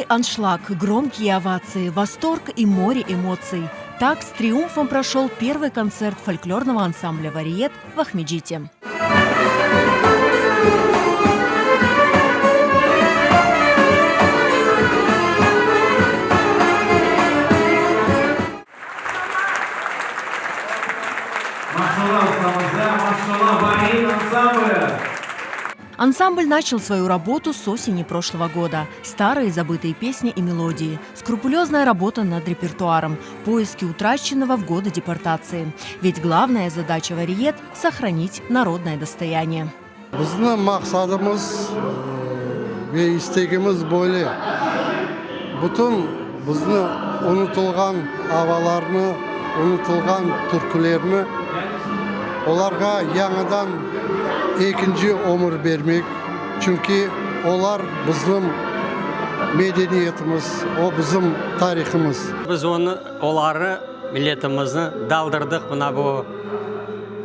Полный аншлаг, громкие овации, восторг и море эмоций. Так с триумфом прошел первый концерт фольклорного ансамбля «Вариет» в Ахмеджите. Ансамбль начал свою работу с осени прошлого года. Старые забытые песни и мелодии, скрупулезная работа над репертуаром, поиски утраченного в годы депортации. Ведь главная задача «Вариет» – сохранить народное достояние. Bizni maqsadımız ve istegimiz böyle, bütün bizni unutılğan avalarnı, unutılğan türkülerni olarğa yañıdan ekinci ömür bermek, çünki olar bizim medeniyetimiz, o bizim tarihımız. Biz onı, olarnı, milletimizni daldırdıq mına bu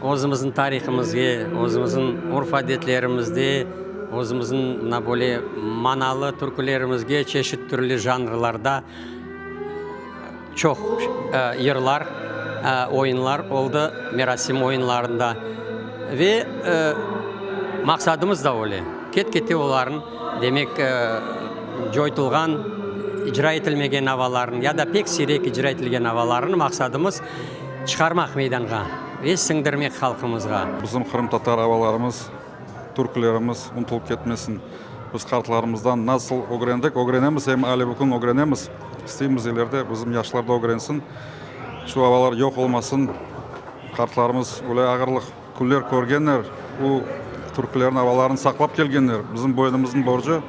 özümizniñ tarihımızge, özümizniñ urf-adetlerimizde, özümizniñ mına böyle manalı türkülerimizge çeşit türlü janrlarda çoq yırlar, oyunlar oldı, merasim oyunlarında. Ve maqsadımız da öyle, ket-kete olarnıñ, demek, coytulğan, icra etilmegen avalarnıñ ya da pek siyrek icra etilgen avalarnıñ maqsadımız çıqarmaq meydanğa ve siñdirmek halqımızğa. Bizim qırımtatar avalarımız, türkülerimiz unutılıp ketmesin. Biz qartlarımızdan nasıl ögrendik, ögrenemiz, em ale bugün ögrenemiz. İsteymiz ileride bizim yaşlar da ögrensin, şu avalar yoq olmasın. Qartlarımız öyle ağırlıq künler körgenler, bu türkülerniñ avalarını saqlap kelgenler. Bizim boynumıznıñ borcu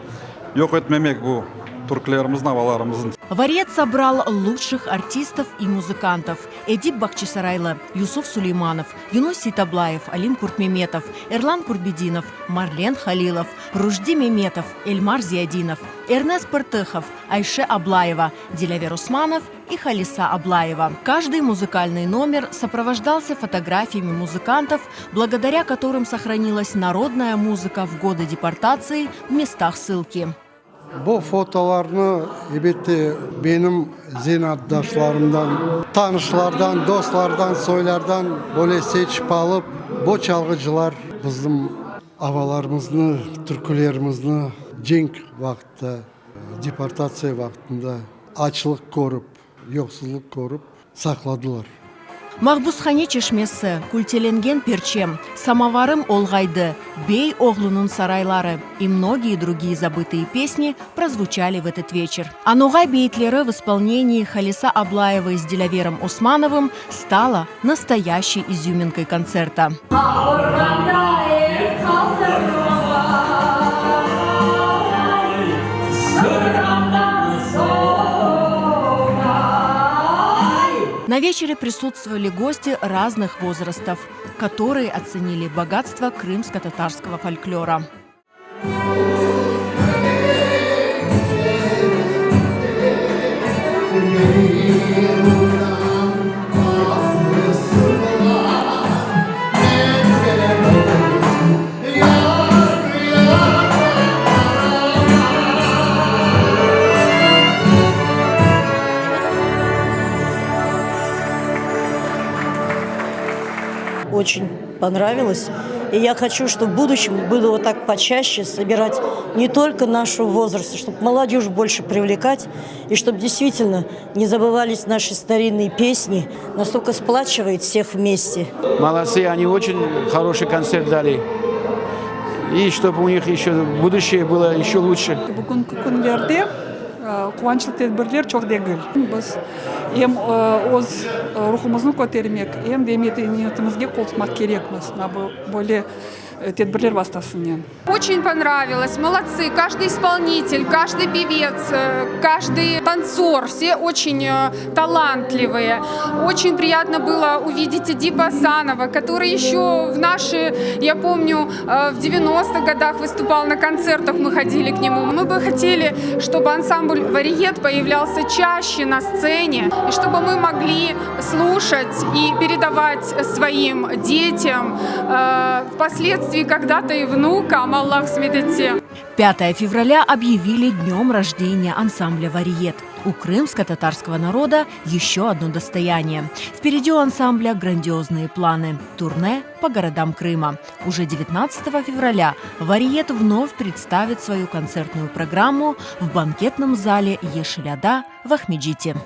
yoq etmemek bu türkülerimizniñ avalarımıznı. Varyet sobral lучших artistov i muzıkantov, Edip Bahçesaraylı, Yusuf Suleymanov, Yunus Seytablayev, Alim Kurtmemetov, Erlan Kurtbedinov, Marlen Halilov, Rujdi Memetov, Elmar Ziyadinov, Ernes Pırtıhov, Ayşe Ablayeva, Dilâver Osmanov и Халиса Абlayeva. Каждый музыкальный номер сопровождался фотографиями музыкантов, благодаря которым сохранилась народная музыка в годы депортации в местах ссылки. Bu fotolarnı, elbette, benim zenaatdaşlarımdan, tanışlardan, dostlardan, soylardan böyle seçip alıp, bu çalğıcılar bizim avalarımıznı, türkülerimizni cenk vaqıtta, deportatsiya vaqtında açlıq körip, yoqsullıq körip saqladılar. Mahbushane çeşmesi, Kültelengen perçem, Samovarım olğaydı, Bey oğlunıñ sarayları i mnogiye drugiye zabıtıye pesni prozvuçali v etot veçer. A Noğay beyitleri v ispolnenii Halisa Ablayevıy s Dilâverım Osmanovım stala nastoyaşçey izüminkoy kontserta. Ormanda el qaldırmay, Sırğandan soñ ay. На вечере присутствовали гости разных возрастов, которые оценили богатство крымско-татарского фольклора. Очень понравилось. И я хочу, чтобы в будущем было вот так почаще собирать не только нашего возраста, чтобы молодежь больше привлекать, и чтобы действительно не забывались наши старинные песни, настолько сплачивает всех вместе. Молодцы, они очень хороший концерт дали. И чтобы у них еще будущее было еще лучше. Bugünki künlerde quvançlı tedbirler çoq degil. Biz em öz ruhumıznı kötermek, em de medeniyetimizge qol tutmaq kerekmiz, mına bu böyle tedbirler vastasınen. Oçen ponravilos, molodtsı, každıy ispolnitel, každıy pevets, každıy tantsor, vse oçen talantlivyye. Oçen priyatno bylo uvidet Edipa Asanova, kotorıy eşö v naşı, ya pomnyu, v devyanostoh godah vıstupal na kontsertah, mı hodili k nemu. Mı bı hoteli, ştobu ansambl Variyet poyavlâlsâ çaşçe na stsene, i ştobu mı mogli sluşat i peredavat svoim detyam, vposledstvii kogda-to i vnukam, Allah qısmet etse. 5 февраля объявили днем рождения ансамбля «Вариет». У крымско-татарского народа еще одно достояние. Впереди у ансамбля грандиозные планы – турне по городам Крыма. Уже 19 февраля «Вариет» вновь представит свою концертную программу в банкетном зале Ешиляда в Ахмеджите.